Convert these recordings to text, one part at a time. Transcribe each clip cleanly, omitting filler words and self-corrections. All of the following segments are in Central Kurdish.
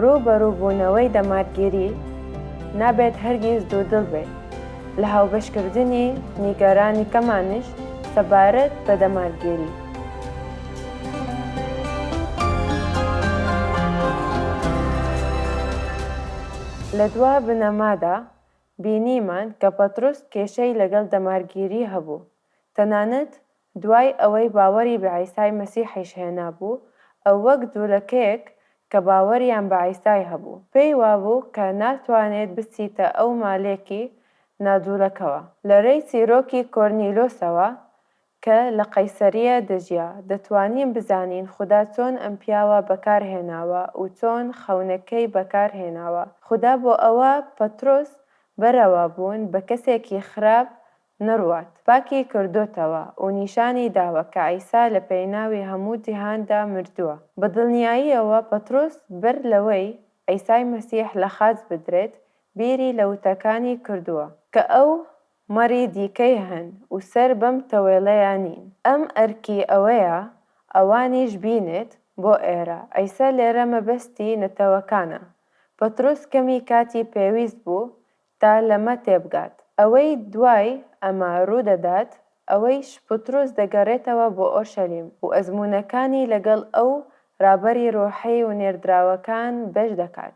ڕووبەڕووبوونەوەی دەمارگیری، نابێت هەرگیز دوودڵ بیت لە هاوبەشکردنی نیگەرانیکەمانش سەبارەت بە دەمارگیری. لە دوا بنەمادا بینیمان کە پەتڕوس کێشەی لەگەڵ دەمارگیری هەبوو، تەنانەت دوای ئەوەی باوەری بە عیسای مەسیحیش هێنابوو، ئەو وەک جولەکەیەک کە باوەریان بە عیسای هەبوو، پێی وابوو کە ناتوانێت بچیتە ئەو مالێکی ناجولەکەوە. لە رێی چیرۆکی کۆرنیلۆسەوە کە لە قەیسەرییە دەژیا، دەتوانین بزانین خودا چۆن ئەم پیاوە بەکار هێناوە و چۆن خەونەکەی بەکار هێناوە. خودا بۆ ئەوە پەترۆس بەرەوە بوون بە کەسێکی خراپ نەڕوات، پاکی کردۆتەوە و نیشانی داوە کە عیسا لە پێناوی هەموو جیهاندا مردووە. بە دڵنیاییەوە پەترۆس بەر لەوەی عیسای مەسیح لە خاچ بدرێت بیری لە وتەکانی کردووە کە ئەو مەڕی دیکەی هەن و سەر بەم تەوێڵەیە نین. ئەم ئەرکی ئەوەیە ئەوانیش بینێت بۆ ئێرە. عیسا لێرە مەبەستی نەتەوەکانە. پەترۆس کەمی کاتی پێویست بوو تا لەمە تێبگات. ئەوەی دوای ئەمە ڕوودەدات، ئەوەیش پتروس دەگەڕێتەوە بۆ ئۆرشەلیم و ئەزموونەکانی لەگەڵ ئەو ڕابەری ڕۆحی و نێردراوەکان بەش دەکات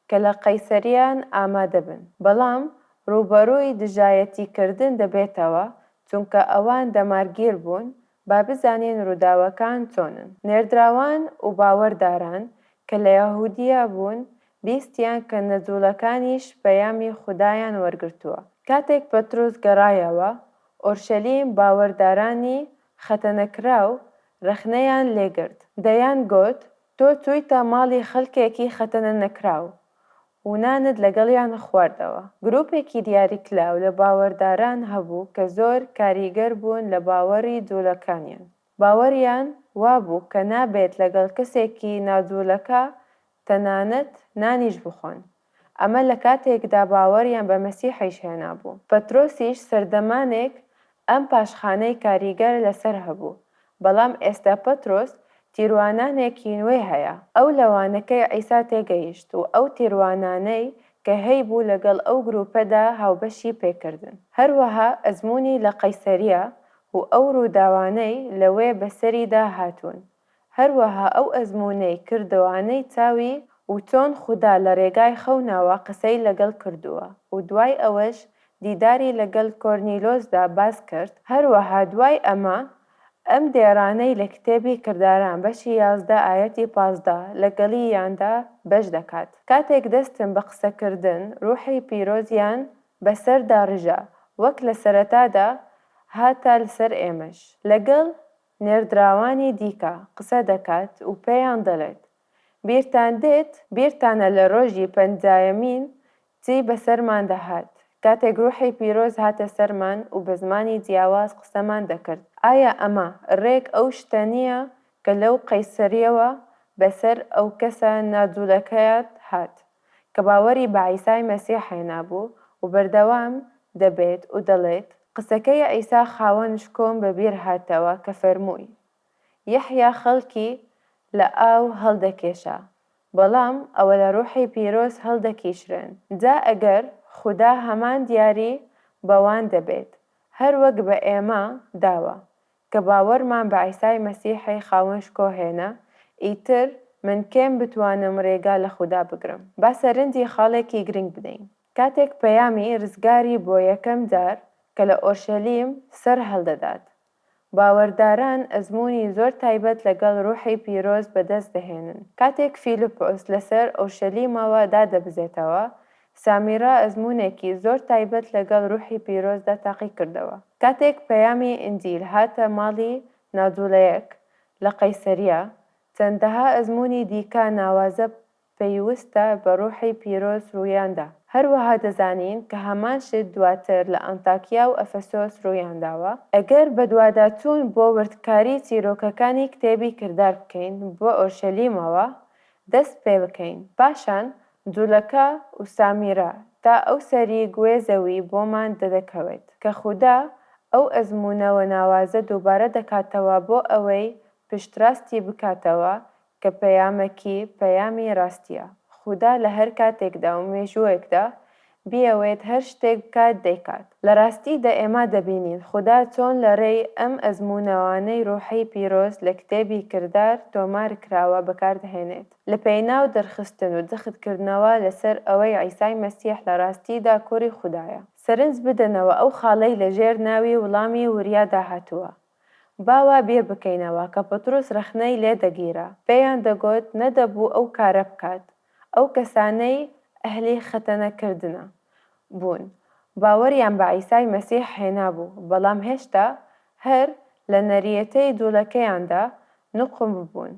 کە لە قەیسەریان ئامادەبن. بەڵام ڕووبەڕووی دژایەتیکردن دەبێتەوە، چونکە ئەوان دەمارگیر بوون، با بزانین ڕووداوەکان چۆنن. نێردراوان و باوەڕداران کە لە یەهودییە بوون، بیستیان کە نەجووڵەکانیش پەیامی خودایان وەرگرتووە. کاتێک پەترۆس گەڕایەوە ئۆرشەلیم، باوەڕدارانی خەتەنەکراو ڕەخنەیان لێ گرت. دەیانگوت، تۆ چوویتە ماڵی خەڵکێکی خەتەنەنەکراو و نانت لەگەڵیان خواردەوە. گروپێکی دیاریکراو لە باوەڕداران هەبوو کە زۆر کاریگەر بوون لە باوەڕی جوولەکانیان. باوەڕیان وابوو کە نابێت لەگەڵ کەسێکی ناجوولەکە تەنانەت نانیش بخۆن. ئەمە لە کاتێکدا باوەڕیان بە مەسیحیش هێنابوو. پەترۆسیش سەردەمانێک ئەم پاشخانەی کاریگەر لەسەر هەبوو، بەڵام ئێستا پەترۆس تیروانانێکی نوێی هەیە. ئەو لە وانەکەی عیسا تێگەیشت و ئەو تیروانانەی کە هەیبوو لەگەڵ ئەو گروپەدا هاوبەشی پێکردن. هەروەها ئەزموونی لە قەیسەرییە و ئەو ڕووداوانەی لەوێ بەسەریدا هاتوون هەروەها ئەو ئەزموونەی کردوانەی چاوی و چۆن خودا لە رێگای خەونەوە قسەی لەگەڵ کردووە و دوای ئەوەش دیداری لەگەڵ کۆرنیلۆسدا باس کرد، هەروەها دوای ئەمە ئەم دێڕانەی لە کتێبی کرداران بەشی 11 ئایەتی 15 لەگەڵیاندا بەش دەکات، کاتێک دەستم بە قسەکردن ڕوحی پیرۆزیان بەسەردا ڕژا وەک لە سەرەتادا هاتە لەسەر ئێمەش. لەگەڵ نێردراوانی دیکە قسە دەکات و پێیان دەڵێت، بیرتان دێت، بیرتانە لە ڕۆژی پەنجایەمین چی بەسەرمان دەهات، کاتێک ڕوحی پیرۆز هاتە سەرمان و بە زمانی جیاواز قسەمان دەکرد؟ ئایا ئەمە ڕێک ئەو شتە نییە کە لەو قەیسەرییەوە بەسەر ئەو کەسە ناجوولەکەیە هات کە باوەری بە عیسای مەسیح هێنابوو و بەردەوام دەبێت و دەڵێت، قسەکەی عیسا خاوەن شکۆم بە بیر هاتەوە کە فەرمووی، یەحیا خەڵکی لە ئاو هەڵدەکێشا، بەڵام ئەوە لە ڕۆحی پیرۆز هەڵدەکیشرێن. جا ئەگەر خودا هەمان دیاری بەوان دەبێت، هەر وەک بە ئێمە داوە، کە باوەڕمان بە عیسای مەسیحی خاوەن شکۆ هێنا، ئیتر من کێم بتوانم ڕێگا لە خودا بگرم؟ با سەرنجی خاڵێکی گرنگ بدەین. کاتێک پەیامی ڕزگاری بۆ یەکەم جار کە لە ئۆرشەلیم سەر هەڵدەدات، باوەرداران ئەزموونی زۆر تایبەت لەگەڵ ڕوحی پیرۆز بەدەست دەهێنن. کاتێک فیلیپۆس لەسەر ئۆرشەلیمەوە دادەبزێتەوە، سامیرا ئەزموونێکی زۆر تایبەت لەگەڵ ڕوحی پیرۆزدا تاقی کردەوە. کاتێک پەیامی ئینجیل هاتە ماڵی ناجوڵەیەک لە قەیسەرییە، چەندەها ئەزموونی دیکە ناوازە پەیوستە بە ڕوحی پیرۆز ڕوویاندا. هەروەها دەزانین کە هەمان شت دواتر لە ئەنتاکیا و ئەفەسۆس ڕوویانداوە. ئەگەر بەدواداچوون بۆ وردکاری چیرۆکەکانی کتێبی کردار بکەین بە ئۆرشەلیمەوە دەست پێ بکەین، پاشان جولەکە و سامیرە تا ئەو سەری گوێ زەوی بۆمان دەدەکەوێت کە خودا ئەو ئەزموونەوە ناوازە دووبارە دەکاتەوە بۆ ئەوەی پشتراستی بکاتەوە کە پەیامەکی پەیامی ڕاستیە. خودا لە هەر کاتێکدا و مێژووێکدا بیەوێت هەر شتێک بکات دەیکات. لە ڕاستیدا ئێمە دەبینین خودا چۆن لە ڕێی ئەم ئەزموونەوانەی ڕۆحی پیرۆز لە کتێبی کردار تۆمار کراوە بەکاردەهێنێت لە پێناو دەرخستن و جەختکردنەوە لەسەر ئەوەی عیسای مەسیح لە ڕاستیدا کوڕی خودایە. سەرنج بدەنەوە ئەو خاڵەی لە ژێر ناوی وڵامی وریادا هاتووە. با وا بیر بکەینەوە کە پەتڕوس ڕەخنەی لێ دەگیرا. پێیان دەگۆت نەدەبوو ئەو کارە بکات. ئەو کەسانەی ئەهلی خەتەنەکردنە بوون باوەریان بە عیسای مەسیح هێنابوو، بەڵام هێشتا هەر لە نەریتەی جوولەکەیاندا نوقم ببوون.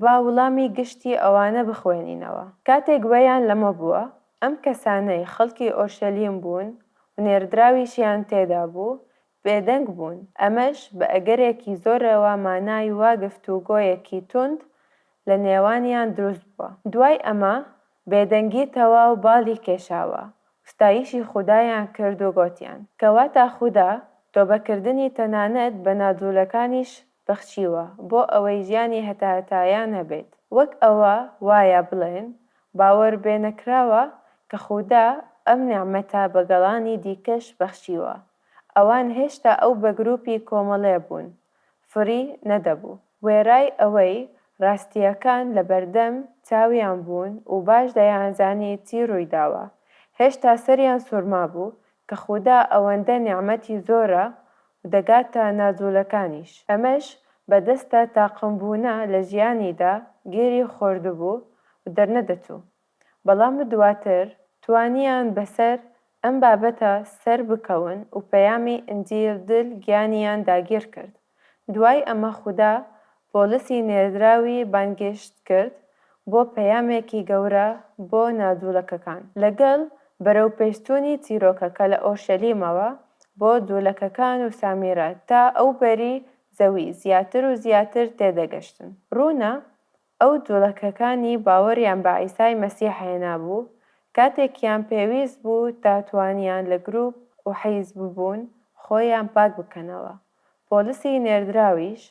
با وڵامی گشتی ئەوانە بخوێنینەوە. کاتێک گوێیان لەمە بووە، ئەم کەسانەی خەڵکی ئۆرشەلیم بوون و نێردراویشیان تێدا بوو، بێدەنگ بوون، ئەمەش بە ئەگەرێکی زۆرەوە مانای وا گفتوگۆیەکی توند لە نێوانیان دروست بووە. دوای ئەمە بێدەنگی تەواو باڵی کێشاوە و ستایشی خودایان کرد و گۆتیان، کەواتە خودا تۆبەکردنی تەنانەت بە ناجوولەکانیش بەخشیوە بۆ ئەوەی ژیانی هەتاهەتایان هەبێت. وەک ئەوە وایە بڵێن باوەربێنەکراوە کە خودا ئەم نیعمەتە بە گەڵانی دیکەش بەخشیوە. ئەوان هێشتا ئەو بە گروپی کۆمەڵێ بوون فڕی نەدەبوو. وێڕای ئەوەی ڕاستییەکان لەبەردەم چاویان بوون و باش دەیانزانی چی ڕوویداوە، هێشتا سەریان سوڕمابوو کە خودا ئەوەندە نیعمەتی زۆرە و دەگاتە ناجوولەکانیش. ئەمەش بە دەستە تاقمبوونە لە ژیانیدا گیری خۆردبوو و دەرنەدەچوو. بەڵام دواتر توانیان بەسەر ئەم بابەتە سەر بکەون و پەیامی ئینجیل دل گیانیان داگیر کرد. دوای ئەمە خودا پۆڵسی نێردراوی بانگێشت کرد بۆ پەیامێکی گەورە بۆ ناجوولەکەکان. لەگەڵ بەرەوپێشچوونی چیرۆکەکە لە ئۆرشەلیمەوە بۆ جوولەکەکان و سامیرە تا ئەوبەری زەوی زیاتر و زیاتر تێدەگەشتن. ڕوونە ئەو جوولەکەکانی باوەریان بە عیسای مەسیح هێنابوو، کاتێکیان پێویست بوو تا توانیان لە گروپ و حیزب بوون خۆیان پاک بکەنەوە. پۆڵسی نێردراویش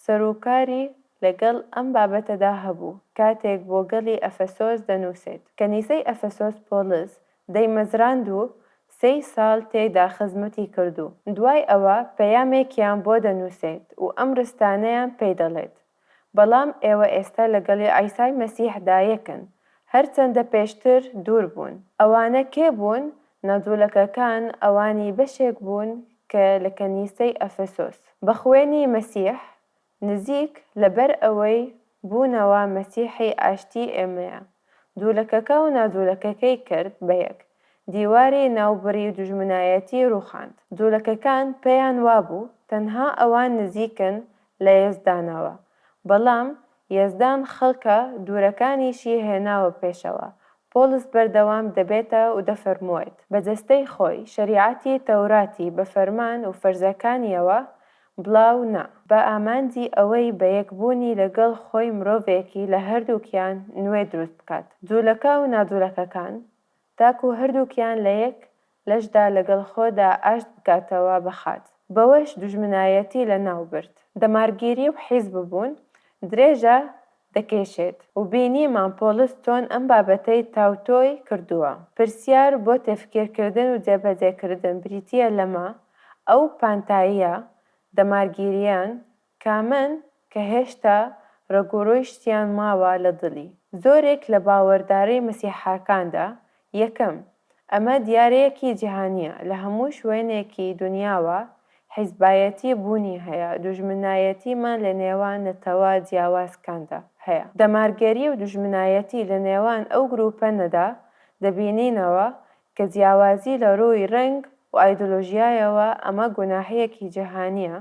سەروکاری لەگەڵ ئەم بابەتەدا هەبوو کاتێک بۆ گەلی ئەفەسۆس دەنووسێت. کەنیسەی ئەفەسۆس پۆڵس دەیمەزراند و سێی ساڵ تێیدا خزمەتی کردو. دوای ئەوە پەیامێکیان بۆ دەنووسێت و ئەم ڕستانەیان پێی دەڵێت، بەڵام ئێوە ئێستا لەگەڵی عیسای مەسیحدا یەکن، هەرچەندە پێشتر دوور بوون. ئەوانە کێ بوون؟ ناجولەکەکان، ئەوانی بەشێک بوون کە لە کەنیسەی ئەفەسۆس. بە خوێنی مەسیح نزیک، لەبەر ئەوەی بوونەوە مەسیحی ئاشتی ئێمەیە. جولەکەکە و ناجولەکەکەی کرد بە یەک. دیواری ناوبڕی و دوژمنایەتی ڕووخاند. جولەکەکان پێیان وابوو تەنها ئەوان نزیکن لە یەزدانەوە، بەڵام یەزدان خەڵکە دوورەکانیشی هێناوە پێشەوە. پۆڵس بەردەوام دەبێتە و دەفەرموێت، بە جەستەی خۆی شەریعەتی تەوراتی بە فەرمان و فەرزەکانیەوە بڵاو نا، بە ئامانجی ئەوەی بە یەکبوونی لەگەڵ خۆی مرۆڤێکی لە هەردووکیان نوێ دروست بکات، جولەکە و ناجولەکەکان، تاکو هەردووکیان لە یەک لەشدا لەگەڵ خۆدا ئاشت بکاتەوە بە خاچ، بەوەش دوژمنایەتی لەناو برد. دەمارگیری و حیزب بوون درێژە دەکێشێت و بینیمان پۆڵس چۆن ئەم بابەتەی تاوتۆی کردووە. پرسیار بۆ تێفکیرکردن و جێبەجێکردن بریتییە لەمە، ئەو پانتاییە دەمارگیرییان کامەن کە هێشتا ڕەگوڕووی شتیان ماوە لە دڵی زۆرێک لە باوەردارەی مەسیحاکاندا، یەکەم، ئەمە دیارەیەکی جیهانیە لە هەموو شوێنێکی دونیاوە حیزبایەتی بوونی هەیە دوژمنایەتیمان لە نێوان نەتەوە جیاوازکاندا هەیە دەمارگەری و دوژمنایەتی لە نێوان ئەو گروپەنەدا دەبینینەوە کە جیاوازی لە ڕووی ڕەنگ و ئایدۆلۆژیایەوە ئەمە گوناحیەکی جیهانیە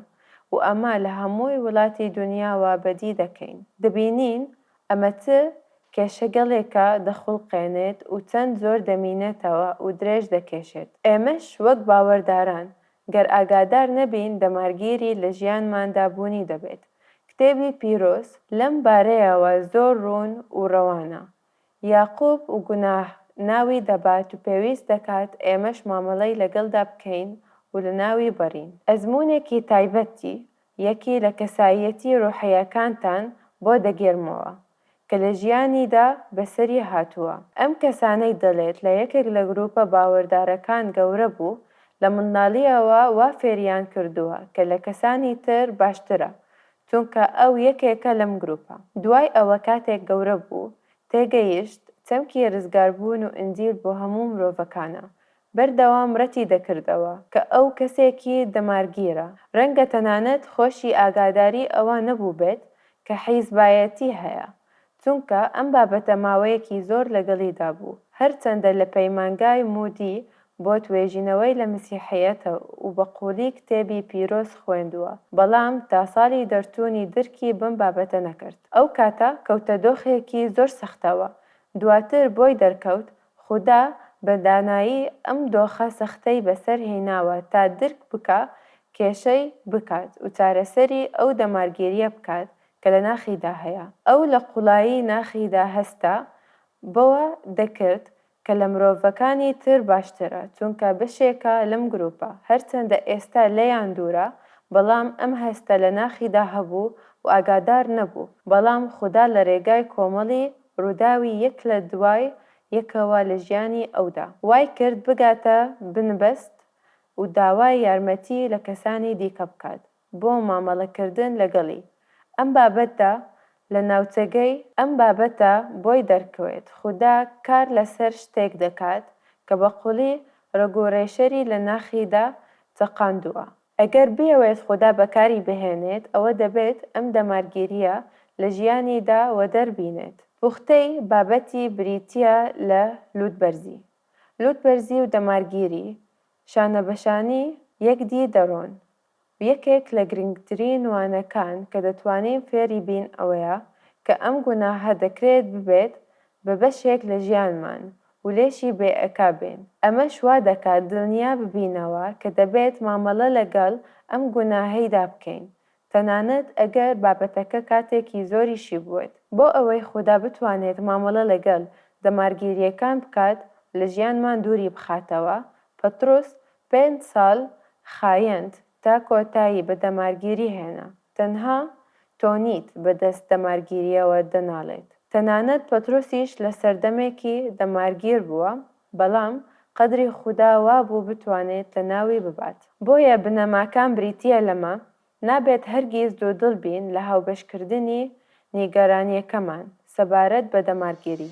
و ئەمە لە هەمووی وڵاتی دونیاوە بەدی دەکەین دەبینین ئەمە چ کێشەگەلێکە دەخوڵقێنێت و چەند زۆر دەمینێتەوە و درێژ دەکێشێت. ئێمەش وەک باوەرداران گەر ئاگادار نەبین دەمارگیری لە ژیانماندا بوونی دەبێت. کتێبی پیرۆز لەم بارەیەوە زۆر ڕوون و ڕەوانە. یاقوب و گوناه ناوی دەبات و پێویست دەکات ئێمەش مامەڵەی لەگەڵدا بکەین و لەناوی بەرین. ئەزموونێکی تایبەتی یەکی لە کەساییەتی ڕۆحییەکانتان بۆ دەگێرمەوە. کە لە ژیانیدا بەسەری هاتووە. ئەم کەسانەی دەڵێت لە یەکێک لە گروپە باوەردارەکان گەورە بوو، لە منداڵییەوە وا فێریان کردووە کە لە کەسانی تر باشترە، چونکە ئەو یەکێکە لەم گروپە. دوای ئەوە کاتێک گەورە بوو، تێگەیشت چەمکی رزگاربوون و ئینجیل بۆ هەموو مرۆڤەکانە. بەردەوام رەتی دەکردەوە کە ئەو کەسێکی دەمارگیرە. رەنگە تەنانەت خۆشی ئاگاداری ئەوە نەبووبێت کە حیزبایەتی هەیە، چونکە ئەم بابەتە ماوەیەکی زۆر لەگەڵیدا بوو، هەرچەندە لە پەیمانگای مودی بۆ توێژینەوەی لە مسیحیەتە و بە قووڵی کتێبی پیرۆز خوێندووە، بەڵام تا ساڵی دەرچوونی درکی بەم بابەتە نەکرد. ئەو کاتە کەوتە دۆخێکی زۆر سەختەوە، دواتر بۆی دەرکەوت خودا بە دانایی ئەم دۆخە سەختەی بەسەر هێناوە تا درک بکا کێشەی بکات و چارەسەری ئەو دەمارگیریە بکات کە لە ناخیدا هەیە. ئەو لە قوڵایی ناخیدا هەستە بەوە دەکرد کە لە مرۆڤەکانی تر باشترە چونکە بەشێکە لەم گروپە، هەرچەندە ئێستا لێیان دوورە، بەڵام ئەم هەستە لە ناخیدا هەبوو و ئاگادار نەبوو، بەڵام خودا لە رێگای کۆمەڵی رووداوی یەک لە دوای یەکەوە لە ژیانی ئەودا وای کرد بگاتە بنبەست و داوای یارمەتی لە کەسانی دیکە بکات. بۆ مامەڵەکردن لەگەڵی ئەم بابەتدا لە ناوچەگەی ئەم بابەتە بۆی دەرکەوێت خودا کار لەسەر شتێک دەکات کە بە قوڵی ڕەگ و ڕێشەری لە ناخیدا چەقاندووە. ئەگەر بیەوێت خودا بەکاری بهێنێت ئەوە دەبێت ئەم دەمارگیرییە لە ژیانیدا وەدەر بینێت. پوختەی بابەتی بریتییە لە لوتبەرزی. لوتبەرزی و دەمارگیری شانەبەشانی یەکدی دەڕۆن و یەکێک لە گرنگترین وانەکان کە دەتوانین فێری بین ئەوەیە کە ئەم گوناهە دەکرێت ببێت بە بەشێک لە ژیانمان و لێشی بێئەکا بین. ئەمەش وا دەکات دڵنیا ببینەوە کە دەبێت مامەڵە لەگەڵ ئەم گوناهەیدا بکەین تەنانەت ئەگەر بابەتەکە کاتێکی زۆریشی بوێت. بۆ ئەوەی خودا بتوانێت مامەڵە لەگەڵ دەمارگیرییەکان بکات و لە ژیانمان دووری بخاتەوە، پەتڕۆس پێنج ساڵ خایەند تا کۆتایی بە دەمارگیری هێنا. تەنها تۆ نیت بە دەست دەمارگیرییەوە دەناڵێت. تەنانەت پەتڕۆسیش لە سەردەمێکی دەمارگیر بووە، بەڵام قەدری خودا وابوو بتوانێت لەناوی ببات. بۆیە بنەماکان بریتییە لەمە، نابێت هەرگیز دوودڵ بین لە هاوبەشکردنی نیگەرانییەکەمان سەبارەت بە دەمارگیری.